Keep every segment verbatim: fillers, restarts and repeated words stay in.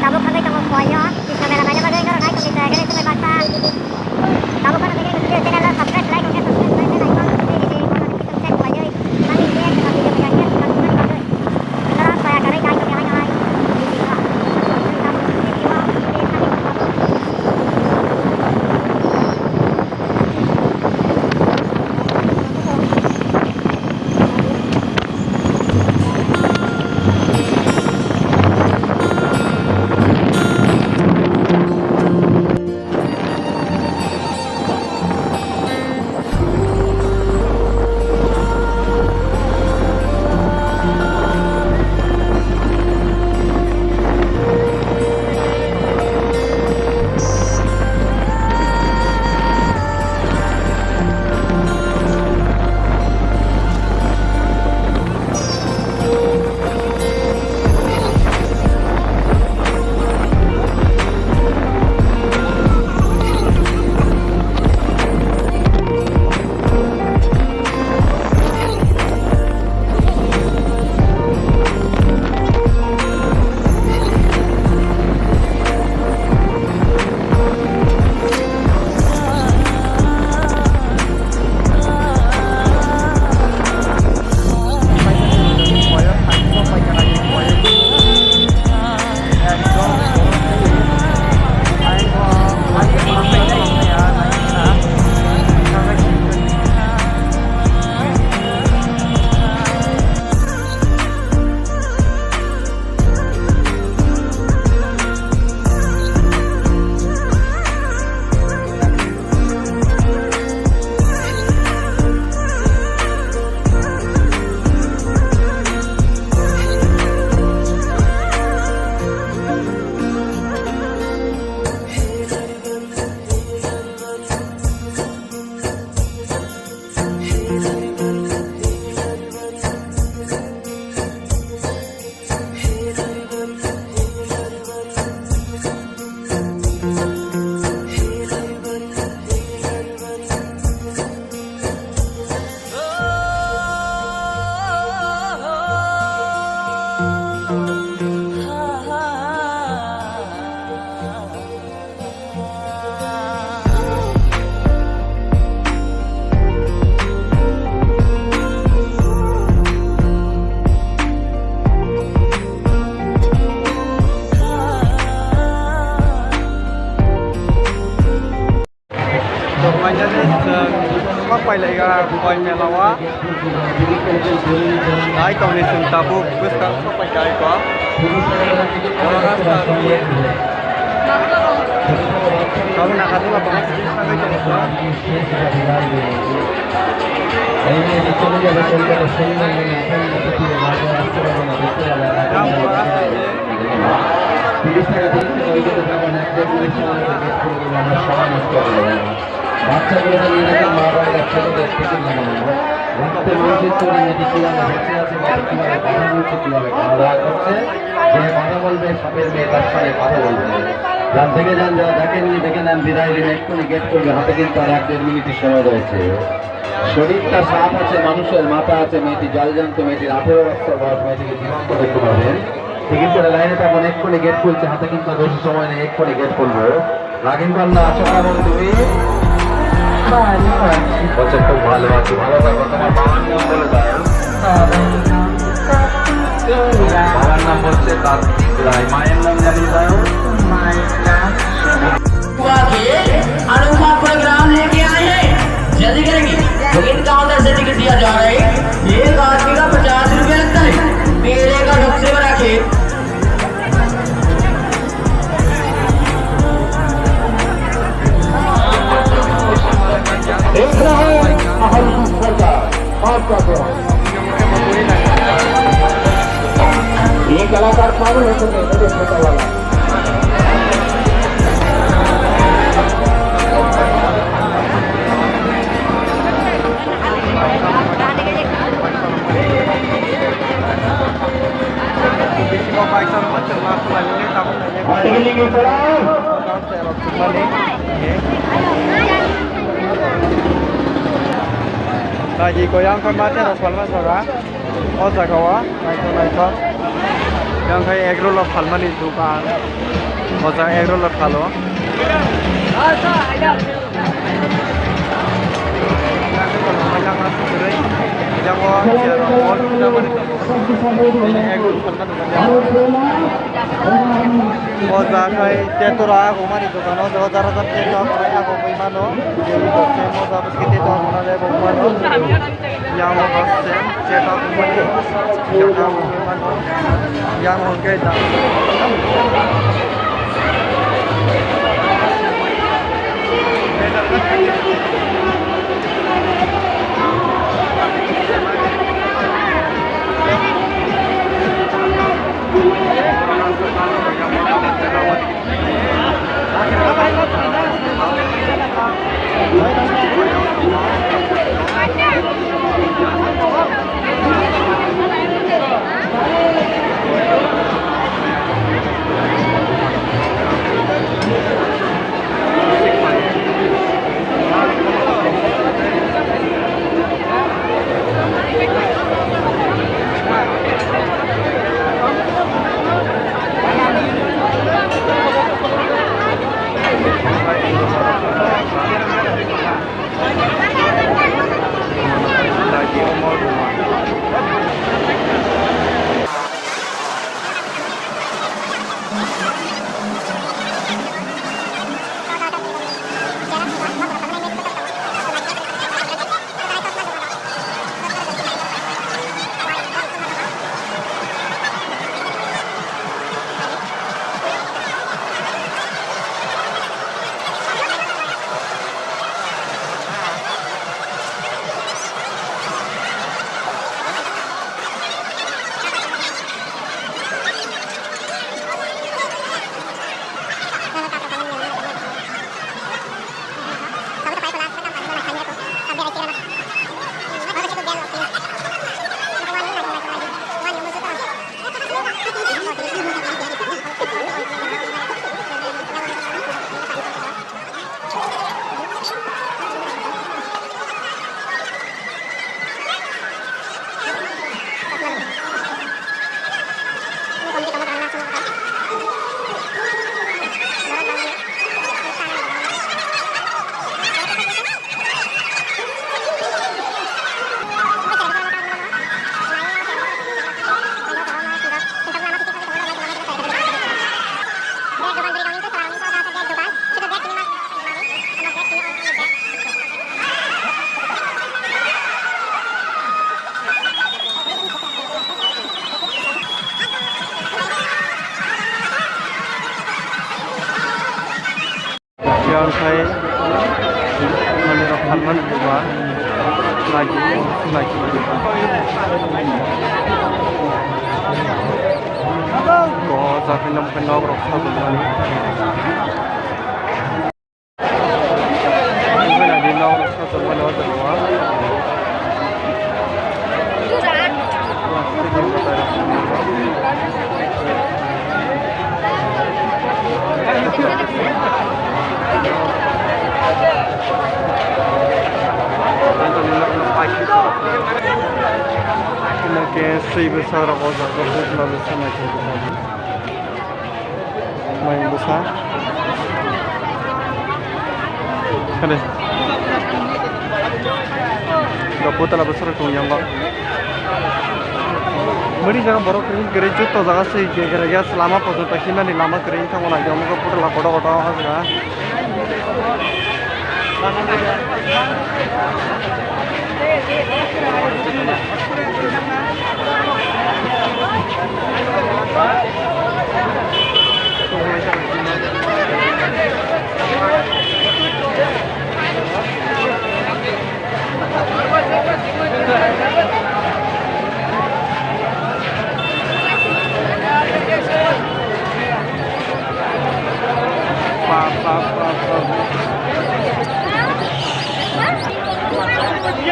Tabuk thangwi tongo phuaio, Krishna mela naina bagwi norok nai tongdi, chwrai gari tongwi baksa. Tabuk phano video channel o subscribe khlai tongkhe, subscribe khlai khe naikha, tei video kono tei tongkhe phuaio. Finally, chwng sok pailaiga koi mela o. Nai tongni chwng tabuk bwskang sok paikha aiko. Oro rasta rwi. Tabuk nakha dula bahai sijak sagwi tongo. Tabuk rasta rwi. বাচ্চাগুলোকে নিয়ে রেখে মা বাবা একসাথে দেখতে পারলাম না। রাখতে মানুষের চোরে মেয়েটি কিভাবে বেঁচে আছে বা কিভাবে কথা বলছে, কিভাবে খাওয়া দাওয়া করছে, যে কথা বলবে সাপের মেয়ে তার সাথে কথা বলতে হবে। যান থেকে যান, যারা দেখেননি দেখে নেন, বিদায় দিন, এক্ষুনি গেট খুলবে, হাতে কিন্তু আর এক দেড় মিনিটের সময় রয়েছে। শরীরটা সাপ আছে, মানুষের মাথা আছে, মেয়েটি জল জানতো, মেয়েটির আঠেরো বছর বয়স, মেয়েটিকে জীবন্ত দেখতে পাবেন। টিকিট করে লাইনে থাকুন, এক্ষুনি গেট খুলছে, হাতে কিন্তু আর বেশি সময় নেই, এক্ষুনি গেট খুলবো। নাগিন কন্যা, আছো কেমন তুমি? বলছে, "খুব ভালো আছি।" ভালো থাকো। তোমার বাবার নাম বলে দাও। বাবার নাম হচ্ছে কার্তিক রায়। মায়ের নাম জানিয়ে দাও। हुआ कि अनोखा प्रोग्राम लेके आए हैं, जल्दी करेंगे। लेकिन काउंटर से टिकट दिया जा रहा है, एक आदमी का पचास रुपया लगता है। मेले का ढक्कन बना के देख रहा है अहल की सरकार, माफ कर दो। ये कलाकार पागल हो चुके हैं, छोटा वाला। Nai Iko yang khe mate rok palma jaga. O jaga o naithok naithok. Yang khe egg roll rok palmani dukan. O jaga egg roll rok palo. Yang o chair rok wall puja mani tongo. Egg roll palma dukan yang o. O jaga khai teto rok agumani dukan o jaga jara jara teto agumani agumui mano. Moja bwskhe teto agumani agumui mano. Yang o bwskhe teto agumani jaga agumui mano. Yang o khe da. Yang khai manwi rok phalmani buba lagi lagi. Ko jaga nok nok rok sabuk mani. Bubaina di nok rok sabuk mani o jaga o. Omo khe swi bwsa rok o jaga o bukla bwsa naithok bwsa. Mai bwsa. Kare. Ga putla bwsa rok tong yang ba. Bwrwi jaga borok kwrwi kwrwi joto jaga se hinkhe kwrwi ya lama pojonto himnani lama kwrwi wngkha, omo naidi omo khe putla kotor kotor o jaga.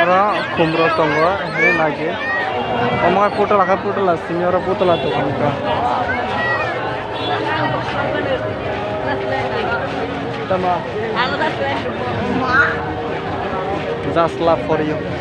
Oro khumro tongo, hwnwi nai di. Omo hai putla khe putla, simi oro putla dogan kha. Tamo. Just love for you.